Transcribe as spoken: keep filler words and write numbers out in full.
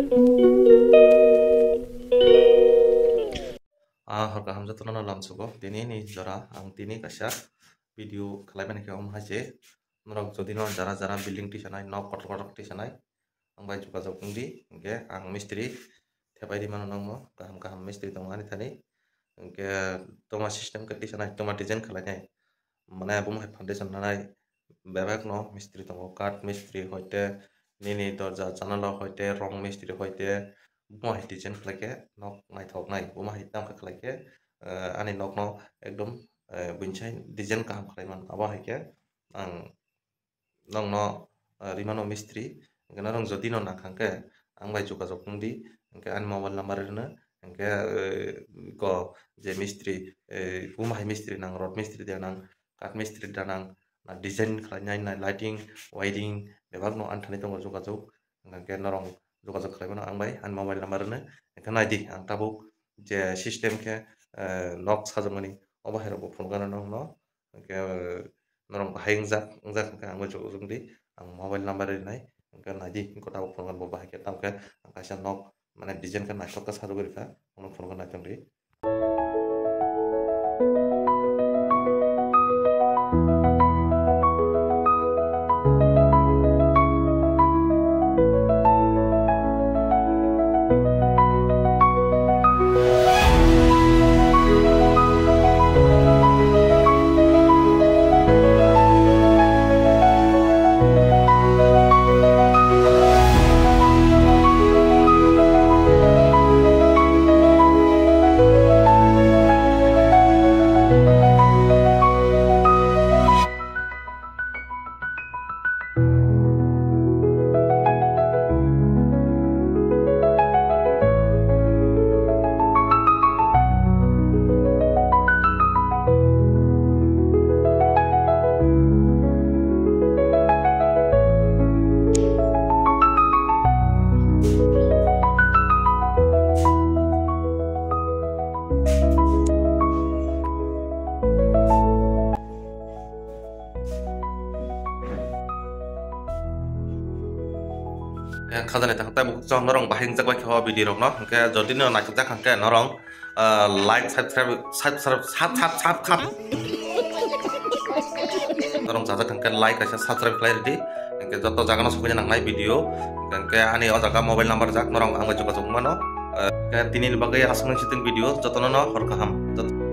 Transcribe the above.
Ah, hor kaham jotono no lamsugo. Tini ni jora ang tini kaisa video khlai mani khe omo hai se. Norok jodi no jara jara building tisanai, nok kotor kotor tisanai, ang bai jogajog wngdi. Hingke ang mistri thepai ri mano nokno, kaham kaham mistri tongo ani thani. Hingke toma system khe tisanai, toma design khlainai. Mane omo hai foundation nanai bebak no mistri tongo, kath mistri hoite, nini dorja janala hoite, rong mistri hoite, omo hai design khlaikhe nok naithok nai, omo hai tamo khe khlaikhe, eh, ani nokno ekdom, eh, buinsai design kaham khlai mano. Abo hai khe ang nokno, eh, rimano mistri, hingke norok jodi no nangkha hingke ang bai jogajog wngdi, hingke ani mobile number rwno, hingke, eh, ko je mistri, eh, omo hai mistri nang, rod mistri de nang, kath mistri da nang, na design khlainai, na lighting, wiring, bebak no ani thani tongo jogajog, hingke norok jogajog khlai mano ang bai ani mobile number rwno, hingke naidi ang tabuk je system khe, eh, nok sajagmani, obo hai rok bo phunukgana nokno. Hingke, eh, norok bahai wngjak, wngjak hingke ang bai jogajog wngdi, ang mobile number rinai, hingke naidi, hingke tabuk phunukgana bo bahai khe, tamokhe ang kaisa nok, mane design khe naithok khe sajagwi rikha, ang phunukgana naitongdi. Yang khajani tak tak chong norong bahing jak bai kho video rok no, hingke jodi no naithok jak hingke norong, ah, like, subscribe, subscribe, sub, sub, sub, sub. Norong jajak hingke like kaisa subscribe khlai ridi, hingke joto jaga no sokoi nangnai video, hingke ani o jaga mobile number jak norong ang bai jogajog mano. Ah, hingke tini ni bagwi aswk nang siting video jotono no hor kaham. Jot-